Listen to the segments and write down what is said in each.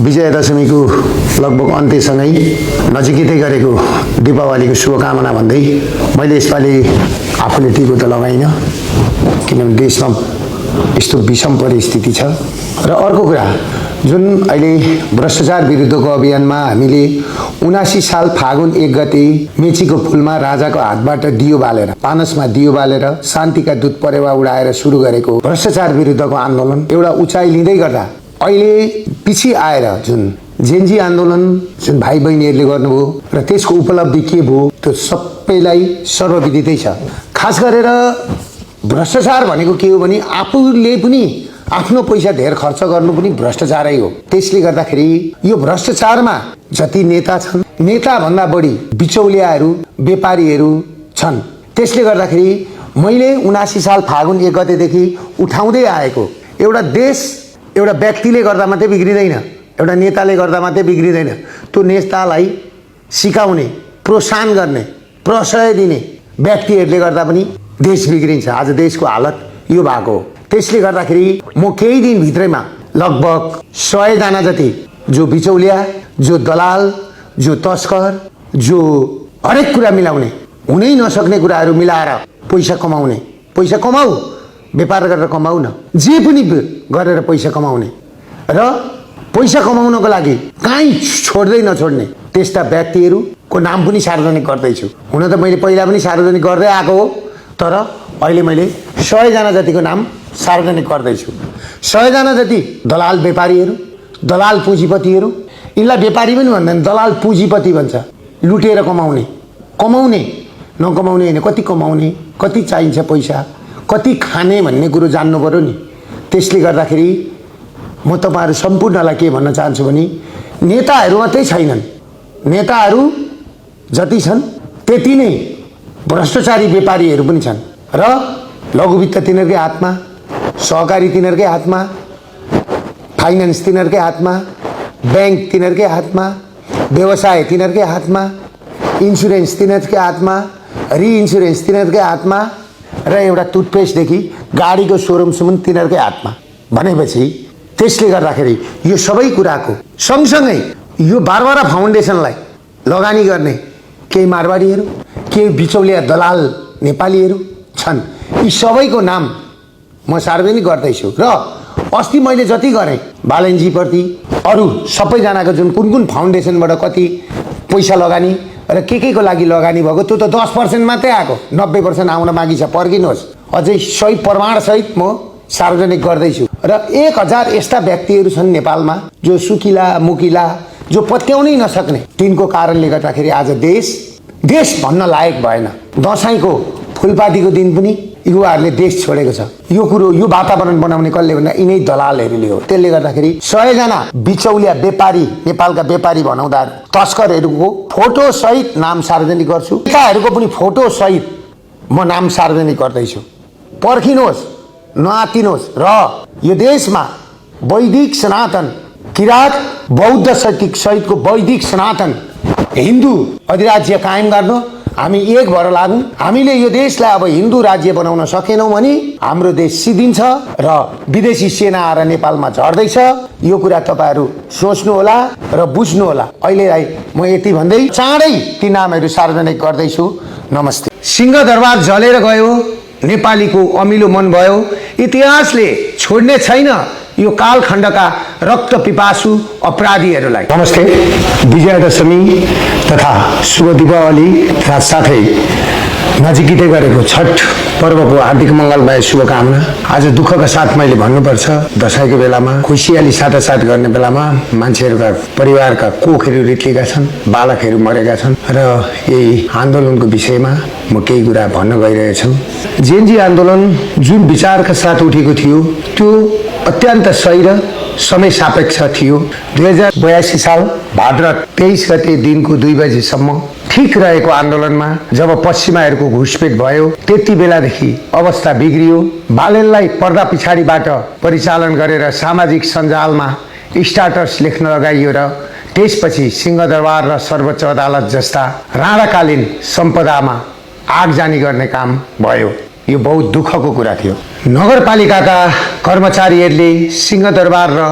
विजयादशमीको लगभग अन्त्यसँगै नजिकै गरेको दीपावलीको शुभकामना भन्दै मैले यसपालि आफूले टिको त लगाइनँ, किनभने देशमा यस्तो विषम परिस्थिति छ। र अर्को कुरा, जुन अहिले भ्रष्टाचार विरुद्धको अभियानमा हामीले 79 साल फागुन 1 गते मेचीको पुलमा राजाको हातबाट दियो बालेर, पानसमा दियो बालेर शान्तिका दूत परेवा उडाएर सुरु गरेको भ्रष्टाचार विरुद्धको आन्दोलन एउटा उचाइ लिँदै गर्दा अहिले पछि आएर जुन जेनजी आन्दोलन जुन भाइ बहिनीहरूले गर्नुभयो र त्यसको उपलब्धि के भयो त्यो सबैलाई सर्वविदितै छ। खास गरेर भ्रष्टाचार भनेको के हो भने आफूले पनि आफ्नो पैसा धेर खर्च गर्नु पनि भ्रष्टाचारै हो। त्यसले गर्दाखेरि यो भ्रष्टाचारमा जति नेता छन्, नेता भन्दा बढी बिचौलियाहरू, व्यापारीहरू छन्। त्यसले गर्दाखेरि मैले 79 साल फागुन 1 गतेदेखि उठाउँदै आएको एउटा देश एउटा व्यक्तिले गर्दा मात्रै बिग्रिँदैन, एउटा नेताले गर्दा मात्रै बिग्रिँदैन। त्यो नेतालाई सिकाउने, प्रोत्साहन गर्ने, प्रश्रय दिने व्यक्तिहरूले गर्दा पनि देश बिग्रिन्छ। आज देशको हालत यो भएको हो। त्यसले गर्दाखेरि म केही दिनभित्रैमा लगभग 100 जना जति जो बिचौलिया, जो दलाल, जो तस्कर, जो हरेक कुरा मिलाउने, हुनै नसक्ने कुराहरू मिलाएर पैसा कमाउने, पैसा कमाऊ, व्यापार गरेर कमाऊ न, जे पनि गरेर पैसा कमाउने र पैसा कमाउनको लागि कहीँ छोड्दै नछोड्ने त्यस्ता व्यक्तिहरूको नाम पनि सार्वजनिक गर्दैछु। हुन त मैले पहिला पनि सार्वजनिक गर्दै आएको हो, तर अहिले मैले 100 जना जतिको नाम सार्वजनिक गर्दैछु। 100 जना जति दलाल व्यापारीहरू, दलाल पुँजीपतिहरू, यिनलाई व्यापारी पनि भन्दैन, दलाल पुँजीपति भन्छ। लुटेर कमाउने, कमाउने नकमाउने होइन, कति कमाउने, कति चाहिन्छ पैसा, कति खाने भन्ने कुरो जान्नु पर्यो नि। त्यसले गर्दाखेरि म तपाईँहरू सम्पूर्णलाई के भन्न चाहन्छु भने नेताहरू मात्रै छैनन्, नेताहरू जति छन् त्यति नै भ्रष्टाचारी व्यापारीहरू पनि छन् र लघुवित्त तिनीहरूकै हातमा, सहकारी तिनीहरूकै हातमा, फाइनेन्स तिनीहरूकै हातमा, ब्याङ्क तिनीहरूकै हातमा, व्यवसाय तिनीहरूकै हातमा, इन्सुरेन्स तिनीहरूकै हातमा, रिइन्सुरेन्स तिनीहरूकै हातमा र एउटा टुथपेस्टदेखि गाडीको सोरुमसम्म तिनीहरूकै हातमा भनेपछि त्यसले गर्दाखेरि यो सबै कुराको सँगसँगै यो बारबारा फाउन्डेसनलाई लगानी गर्ने केही मारवाडीहरू, केही बिचौलिया दलाल नेपालीहरू छन्। यी सबैको नाम म सार्वजनिक गर्दैछु र अस्ति मैले जति गरेँ बालनजीप्रति, अरू सबैजनाको जुन कुन कुन फाउन्डेसनबाट कति पैसा लगानी र के को लागि लगानी भएको त्यो त 10% मात्रै आएको, 90% आउन बाँकी छ। पर्खिनुहोस्, अझै सही प्रमाणसहित म सार्वजनिक गर्दैछु। र 1000 यस्ता व्यक्तिहरू छन् नेपालमा जो सुकिला मुकिला, जो पत्याउनै नसक्ने, तिनको कारणले गर्दाखेरि आज देश भन्न लायक भएन। दसैँको फुलपातीको दिन पनि युवाहरूले देश छोडेको छ। यो कुरो, यो वातावरण बनाउने कसले भन्दा यिनै दलालहरूले हो। त्यसले गर्दाखेरि 100 जना बिचौलिया व्यापारी, नेपालका व्यापारी भनाउँदा तस्करहरूको फोटो सहित नाम सार्वजनिक गर्छु, नेताहरूको पनि फोटो सहित म नाम सार्वजनिक गर्दैछु। पर्खिनुहोस्, नआतिनुहोस् र यो देशमा वैदिक सनातन, किराँत बौद्ध सहितको वैदिक सनातन हिन्दू अधिराज्य कायम गर्नु हामी एक भएर लागौँ। हामीले यो देशलाई अब हिन्दू राज्य बनाउन सकेनौँ भने हाम्रो देश सिद्धिन्छ र विदेशी सेना आएर नेपालमा झर्दैछ। यो कुरा तपाईँहरू सोच्नु होला र बुझ्नु होला। अहिलेलाई म यति भन्दै चाँडै ती नामहरू सार्वजनिक गर्दैछु। नमस्ते। सिंहदरबार जलेर गयो, नेपालीको अमिलो मन भयो, इतिहासले छोड्ने छैन यो कालखण्डका रक्त पिपासु अपराधीहरूलाई। नमस्ते। विजयादशमी तथा शुभ दीपावली तथा साथै नजिकै गरेको छठ पर्वको हार्दिक मङ्गलमय शुभकामना। आज दुःखका साथ मैले भन्नुपर्छ, दसैँको बेलामा खुसियाली साटासाट गर्ने बेलामा मान्छेहरूका परिवारका कोखहरू रित्लिएका छन्, बालकहरू मरेका छन् र यही आन्दोलनको विषयमा म केही कुरा भन्न गइरहेछु। जेनजी आन्दोलन जुन विचारका साथ उठेको थियो त्यो अत्यन्त सही र समय सापेक्ष थियो। 2082 साल भाद्र 23 गते दिनको 2 बजेसम्म ठिक रहेको आन्दोलनमा जब पश्चिमाहरूको घुसपेट भयो त्यति बेलादेखि अवस्था बिग्रियो। बालेनलाई पर्दा पछाडिबाट परिचालन गरेर सामाजिक सञ्जालमा स्ट्याटस लेख्न लगाइयो र त्यसपछि सिंहदरबार र सर्वोच्च अदालत जस्ता राणाकालीन सम्पदामा आगजानी गर्ने काम भयो। यो बहुत दुःखको कुरा थियो। नगरपालिकाका कर्मचारीहरूले सिंहदरबार र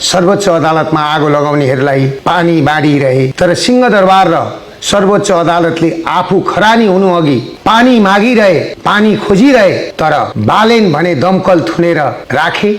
सर्वोच्च अदालतमा आगो लगाउनेहरूलाई पानी बाँडिरहे, तर सिंहदरबार र सर्वोच्च अदालतले आफू खरानी हुनु अघि पानी मागिरहे, पानी खोजिरहे, तर बालेन भने दमकल थुनेर राखे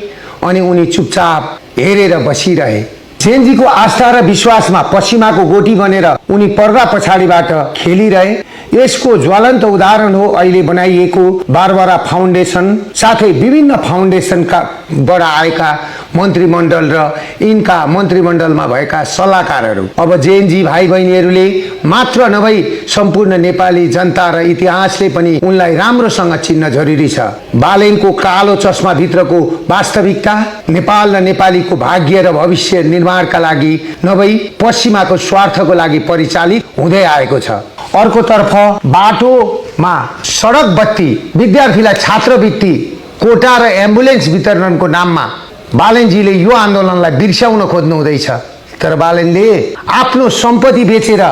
अनि उनी चुपचाप हेरेर बसिरहे। जेनजीको आस्था र विश्वासमा पश्चिमाको गोटी बनेर उनी पर्दा पछाडिबाट खेलिरहे। यसको ज्वलन्त उदाहरण हो अहिले बनाइएको बारबारा फाउन्डेसन साथै विभिन्न फाउन्डेसनका बाट आएका मन्त्रीमण्डल र यिनका मन्त्रीमण्डलमा भएका सल्लाहकारहरू। अब जेएनजी भाइ बहिनीहरूले मात्र नभई सम्पूर्ण नेपाली जनता र इतिहासले पनि उनलाई राम्रोसँग चिन्न जरुरी छ। बालेनको कालो चस्मा भित्रको वास्तविकता नेपाल र नेपालीको भाग्य र भविष्य निर्माणका लागि नभई पश्चिमाको स्वार्थको लागि परिचालित हुँदै आएको छ। अर्कोतर्फ बाटोमा सडक बत्ती, विद्यार्थीलाई छात्रवृत्ति, कोटा र एम्बुलेन्स वितरणको नाममा बालेनजीले यो आन्दोलनलाई बिर्स्याउन खोज्नु हुँदैछ। तर बालेनले आफ्नो सम्पत्ति बेचेर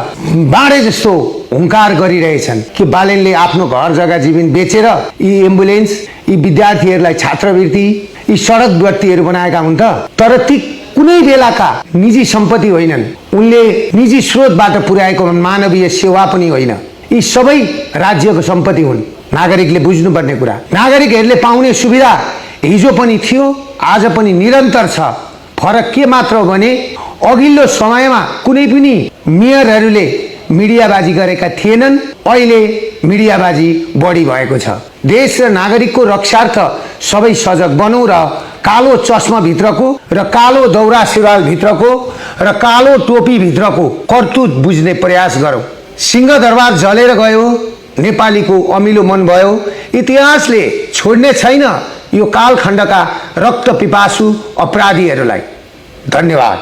बाँडे जस्तो हुङ्कार गरिरहेछन् कि बालेनले आफ्नो घर जग्गा जीवन बेचेर यी एम्बुलेन्स, यी विद्यार्थीहरूलाई छात्रवृत्ति, यी सडक बत्तीहरू बनाएका हुन् त। तर ती कुनै बेलाका निजी सम्पत्ति होइनन्, उनले निजी स्रोतबाट पुर्याएको मानवीय सेवा पनि होइन। यी सबै राज्यको सम्पत्ति हुन्। नागरिकले बुझ्नुपर्ने कुरा, नागरिकहरूले पाउने सुविधा हिजो पनि थियो, आज पनि निरन्तर छ। फरक के मात्र हो भने अघिल्लो समयमा कुनै पनि मेयरहरूले मिडियाबाजी गरेका थिएनन्, अहिले मिडियाबाजी बढी भएको छ। देश र नागरिकको रक्षार्थ सबै सजग बनौँ र कालो चस्मा भित्रको र कालो दौरा सुरुवाल भित्रको र कालो टोपी भित्रको करतुत बुझ्ने प्रयास गरौँ। सिंहदरबार जलेर गयो, नेपालीको अमिलो मन भयो। इतिहासले छोड्ने छैन यो कालखण्डका रक्त पिपासु अपराधीहरूलाई। धन्यवाद।